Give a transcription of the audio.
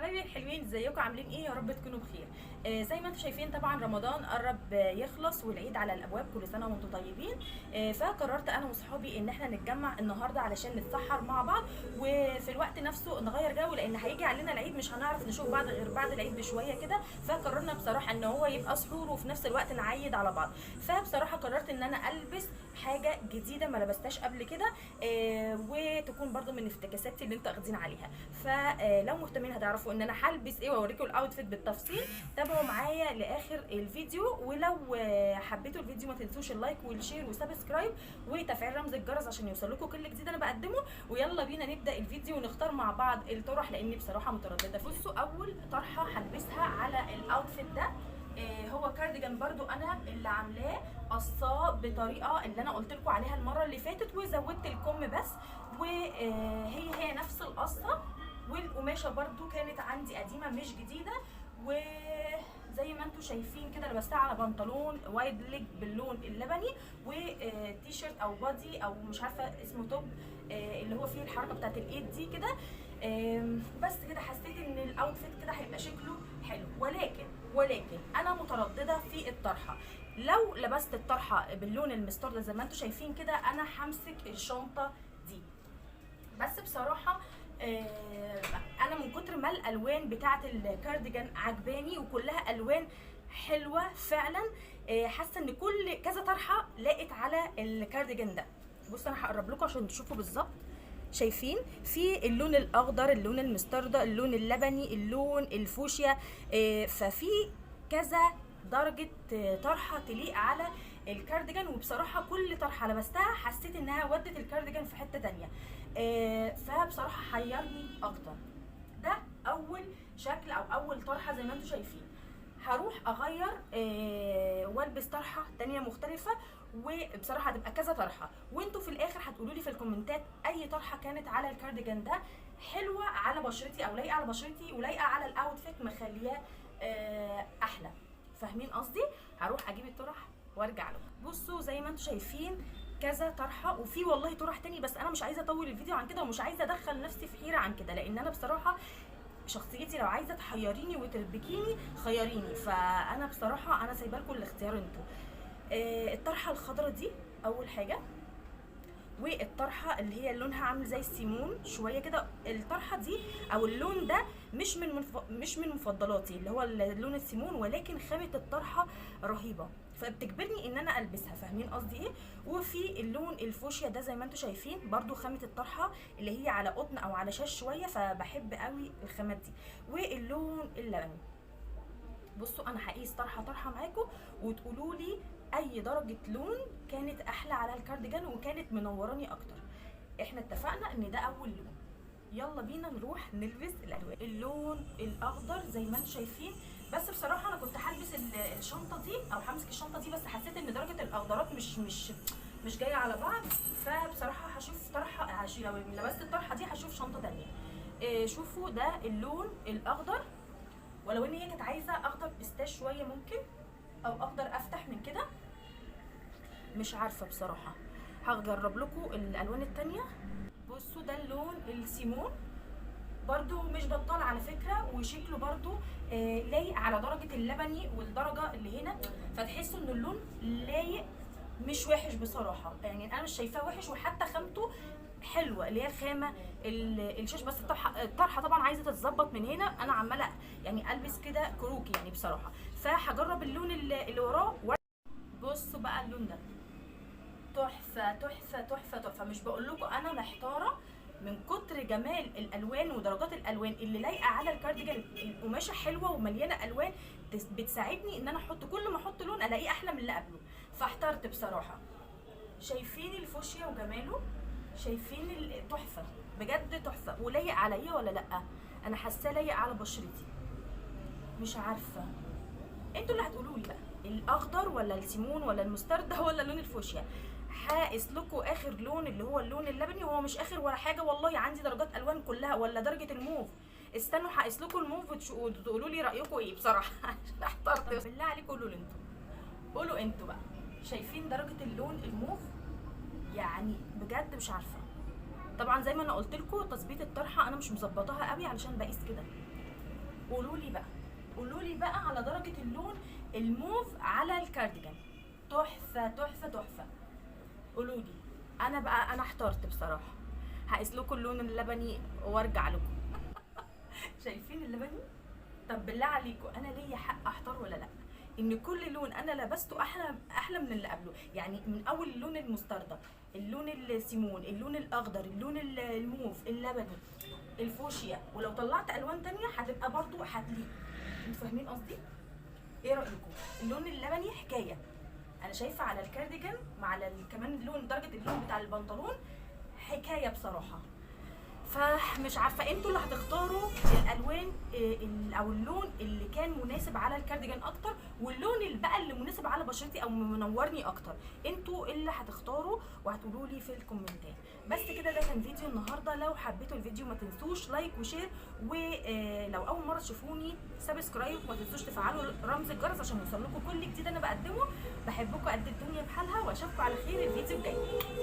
حبايبي الحلوين، ازيكم؟ عاملين ايه؟ يا رب تكونوا بخير. زي ما انتم شايفين طبعا رمضان قرب يخلص والعيد على الابواب، كل سنة وانتم طيبين. فقررت انا وصحابي ان احنا نتجمع النهارده علشان نتسحر مع بعض، وفي الوقت نفسه نغير جو، لان هيجي علينا العيد مش هنعرف نشوف بعض غير بعد العيد بشوية كده. فقررنا بصراحة ان هو يبقى سحور وفي نفس الوقت نعيد على بعض. فبصراحة قررت ان انا البس حاجة جديدة ما لبستهاش قبل كده، وتكون برضو من افتكاساتي اللي انتوا اخدين عليها. فلو مهتمين هتعرفوا ان انا هلبس ايه واوريكم ال outfit بالتفصيل. تابعوا معايا لاخر الفيديو، ولو حبيتوا الفيديو ما تنسوش ال like وال share و subscribe وتفعيل رمز الجرس عشان يوصل لكم كل جديد انا بقدمه. ويلا بينا نبدا الفيديو ونختار مع بعض الطرح، لاني بصراحة مترددة. بصوا، اول طرحه هلبسها على ال outfit ده هو كارديجان، برضو انا اللي عاملاه قصاه بطريقة اللي انا قلت لكم عليها المرة اللي فاتت، وزودت الكم بس، وهي هي نفس القصة، والقماشه برضو كانت عندي قديمة مش جديدة. وزي ما انتم شايفين كده لبستها على بنطلون wide leg باللون اللبني، وتي شيرت او body او مش عارفه اسمه top، اللي هو فيه الحركة بتاعت الايد دي كده. بس كده حسيت ان ال outfit كده هيبقى شكله حلو، ولكن انا مترددة في الطرحة. لو لبست الطرحة باللون المستردة زي ما انتم شايفين كده، انا همسك الشنطة دي. بس بصراحة انا من كتر ما الالوان بتاعه الكارديجان عجباني وكلها الوان حلوة فعلا، حاسه ان كل كذا طرحه لاقت على الكارديجان ده. بصوا انا هقرب لكم عشان تشوفوا بالظبط. شايفين في اللون الاخضر، اللون المستردة، اللون اللبني، اللون الفوشيا، ففي كذا درجة طرحة تليق على الكارديجان. وبصراحة كل طرحة لبستها حسيت انها ودت الكارديجان في حتة تانية، فبصراحة حيرني اكتر. ده اول شكل او اول طرحة زي ما انتم شايفين. هروح اغير والبس طرحة تانية مختلفة، وبصراحة هتبقى كذا طرحة، وانتوا في الاخر هتقولوا لي في الكومنتات اي طرحة كانت على الكارديجان ده حلوة على بشرتي او لايقة على بشرتي ولايقة على ال outfit مخلياه احلى. فاهمين قصدي؟ هروح اجيب الطرح وارجع لكم. بصوا زي ما انتوا شايفين كذا طرحه، وفي والله طرح تاني، بس انا مش عايزه اطول الفيديو عن كده، ومش عايزه ادخل نفسي في حيره عن كده، لان انا بصراحة شخصيتي لو عايزه تحيريني وتربكيني خيريني. فانا بصراحة انا سايبه لكم الاختيار انتوا. الطرحة الخضراء دي اول حاجة، والطرحه اللي هي لونها عامل زي السيمون شوية كده، الطرحة دي او اللون ده مش من مفضلاتي اللي هو اللون السيمون، ولكن خامة الطرحة رهيبة فبتجبرني ان انا البسها. فاهمين قصدي ايه؟ وفي اللون الفوشيا ده زي ما انتم شايفين برضو خامة الطرحة اللي هي على قطن او على شاش شوية، فبحب قوي الخامات دي. واللون اللبني. بصوا انا هقيس طرحه طرحه معاكم وتقولوا لي اي درجه لون كانت احلى على الكارديجان وكانت منوراني اكتر. احنا اتفقنا ان ده اول لون، يلا بينا نروح نلبس الالوان. اللون الاخضر زي ما انتم شايفين، بس بصراحة انا كنت هلبس الشنطة دي او همسك الشنطة دي، بس حسيت ان درجه الاخضرات مش جاية على بعض، فبصراحة هشوف طرحه، لو لبست الطرحة دي هشوف شنطه تانية. شوفوا ده اللون الاخضر، ولو ان هي كانت عايزه اخضر بيستاش شوية ممكن، او اخضر افتح من كده، مش عارفه بصراحة. هجرب لكم الالوان التانية. بصوا ده اللون السيمون، برضو مش بطال على فكرة، وشكله برضو لايق على درجه اللبني والدرجة اللي هنا، فتحسوا ان اللون لايق مش وحش بصراحة، يعني انا مش شايفاه وحش، وحتى خامته حلوة اللي هي الخامة الشاش. بس الطرحة طبعا عايزه تتظبط من هنا، انا عماله يعني البس كده كروكي يعني بصراحة. فهجرب اللون اللي وراه. بصوا بقى اللون ده تحفة تحفة تحفة تحفة، مش بقول لكم انا محتارة من كتر جمال الالوان ودرجات الالوان اللي لايقة على الكارديجان. القماشه حلوة ومليانة الوان بتساعدني ان انا احط، كل ما احط لون الاقيه احلى من اللي قبله، فاحترت بصراحة. شايفين الفوشيا وجماله؟ شايفين التحفة بجد تحفة، ولايق عليا ولا لا؟ انا حاساه لايق على بشرتي، مش عارفه، انتوا اللي هتقولوا لي بقى الاخضر ولا السيمون ولا المستردة ولا لون الفوشيا. هقيس لكم اخر لون اللي هو اللون اللبني، وهو مش اخر ولا حاجة والله، عندي درجات الوان كلها، ولا درجه الموف. استنوا هقيس لكم الموف وتقولوا لي رايكم ايه بصراحة عشان احترت. بالله عليكم قولوا لي انتوا، قولوا انتوا بقى، شايفين درجه اللون الموف؟ يعني بجد مش عارفه. طبعا زي ما انا قلت لكم تظبيط الطرحة انا مش مظبطاها قوي علشان بقيس كده. قولوا لي بقى، قولوا لي بقى على درجه اللون الموف على الكارديجان، تحفة تحفة تحفة. قولوا لي انا بقى، انا احترت بصراحة. هقيس لكم اللون اللبني وارجع لكم. شايفين اللبني؟ طب بالله عليكم انا ليا حق احتار ولا لا؟ ان كل لون انا لبسته احلى احلى من اللي قبله، يعني من اول اللون المستردة، اللون السيمون، اللون الاخضر، اللون الموف، اللبني، الفوشيا، ولو طلعت الوان تانية هتبقى برضو هتليق. انتوا فاهمين قصدي؟ ايه رايكم؟ اللون اللبني حكاية، انا شايفه على الكارديجان مع كمان اللون، درجه اللون بتاع البنطلون حكاية بصراحة. فمش عارفه انتوا اللي هتختاروا الالوان او اللون اللي كان مناسب على الكارديجان اكتر، واللون اللي بقى اللي مناسب على بشرتي او منورني اكتر، انتوا اللي هتختاروا وهتقولوا لي في الكومنتات. بس كده، ده كان فيديو النهارده. لو حبيتوا الفيديو ما تنسوش like و share، ولو اول مرة تشوفوني subscribe، وما تنسوش تفعلوا رمز الجرس عشان يوصل لكم كل جديد انا بقدمه. بحبكم قد الدنيا بحالها، واشوفكم على خير الفيديو الجاي.